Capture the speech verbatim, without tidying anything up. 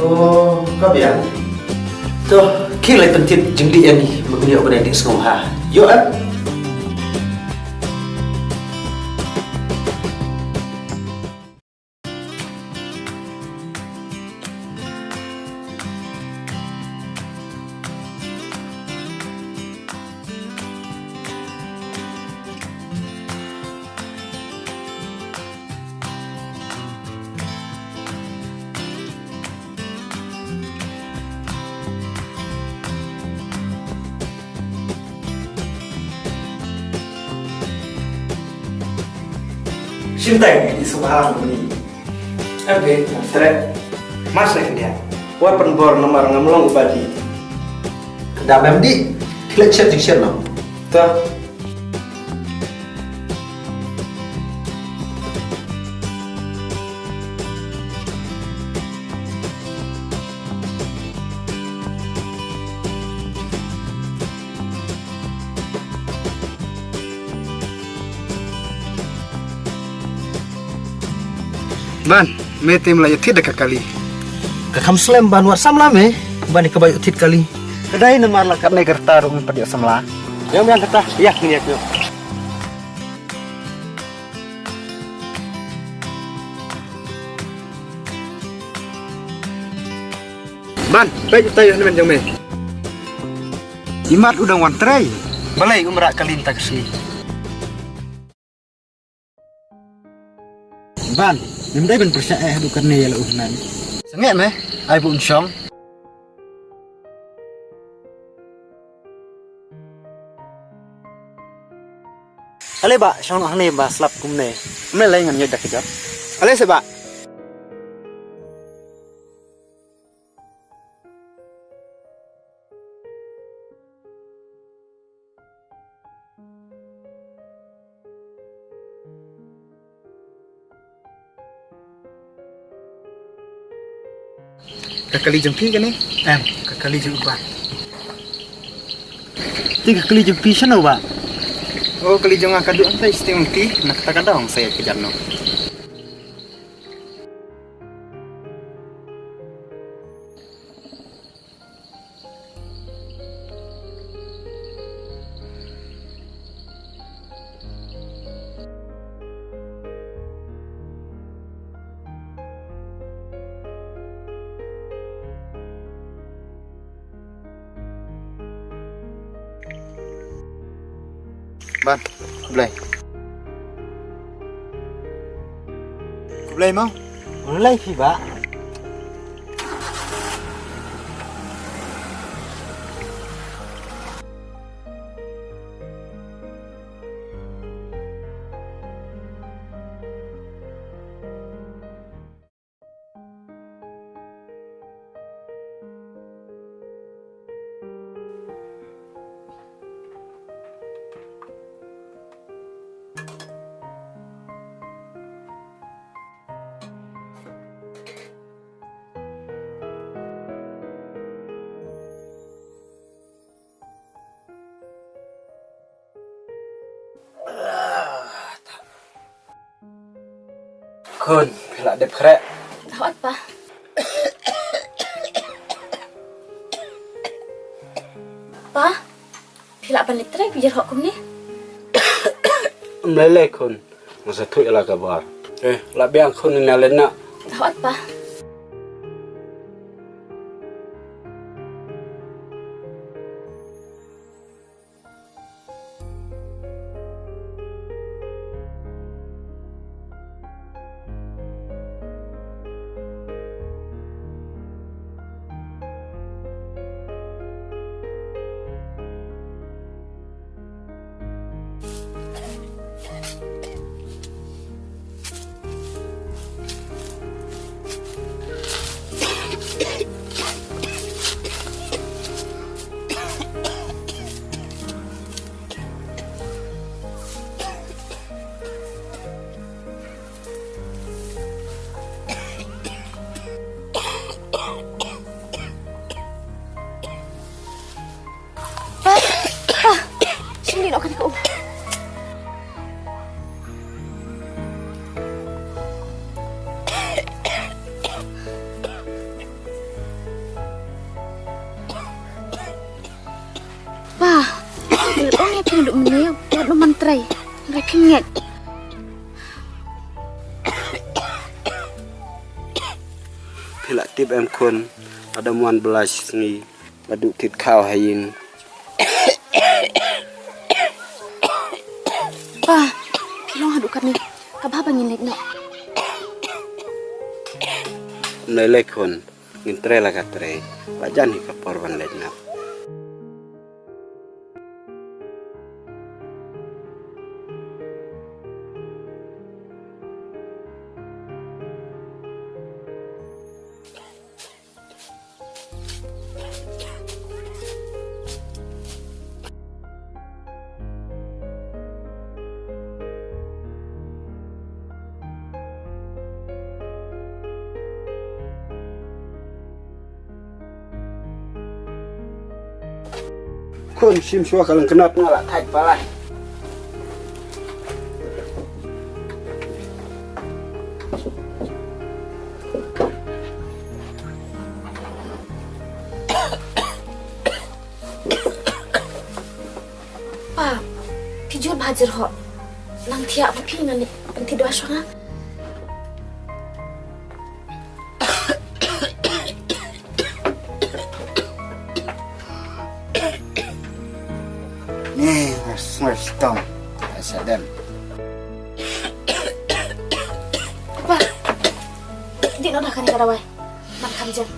Oh, ka biang. To, khie leit pyntip jingdih ïa ngi, ba ngin ïoh ban dih sngewbha. Ïoh em? Shim tai, i sngewbha ni. Em phi, sre. Mar sre khyndiat. Wat pynbor namar ngam long u ba dih. Ka dei mem dih. Khie leit shet jingshet noh. To. Ban, me te me la ïoh thied da ka kali. Ka kham slem ban wat samla me, ban ïa kaba ïoh thied kali. Ka dei namar la katne ka rta ruh me pat ïoh samla. Ïa me ïa kata, ïa me ïa. Ban, peit utai u hynmen jong me. Imat u dang wan trei. Balei um rah kali mynta ka sngi? Ban, mem dei ban pyrshah eh haduh katne ïa la u hynmen. Sangeh me, ai bu un shong. Ale ba, shong noh hangne ba slap kumne. Kumne lei ngan ïoh da ka jot. Ale se ba. Ka kali jong phi kane? Em, ka kali jong u Ban. Te ka kali jong phi shano ba? Oh, kali jong nga ka duk hangtai sting ti, na kata ka dong sa ïa ka jan no. Ban, khublei. Khublei mo. Khublei phi ba. Khun, phi la dep khreh? Hooid, Pa. Pa, phi lah ban leit trei, phi ïa hok kumne? Ym lei lei khun, nga sa thuh ïa la ka bor. Eh, la biang khun, nga leit noh. Hooid, Pa. Ong ïa phi, naduh mynne wat nym trei. Hynrei phim ngeit. Phi la tip em khun, lada ym wan bylla shi sngi la duh thied khaw ha ïing. Pa, phi long haduh katne, ka bha ba ngin leit noh. Ym lei lei khun, ngin trei la ka trei, la jan hi ka por ban leit noh. Khun, shim shuwa ka lyngknot, nga la thait palat. Pa, phi jur bha jur ho. Nang thiah ba phi ngan pynthied dawai shuwa nga. Ni, mas, mas, tong. Asadem. Pa, dih noh da kane ka dawai. Ban kham jam.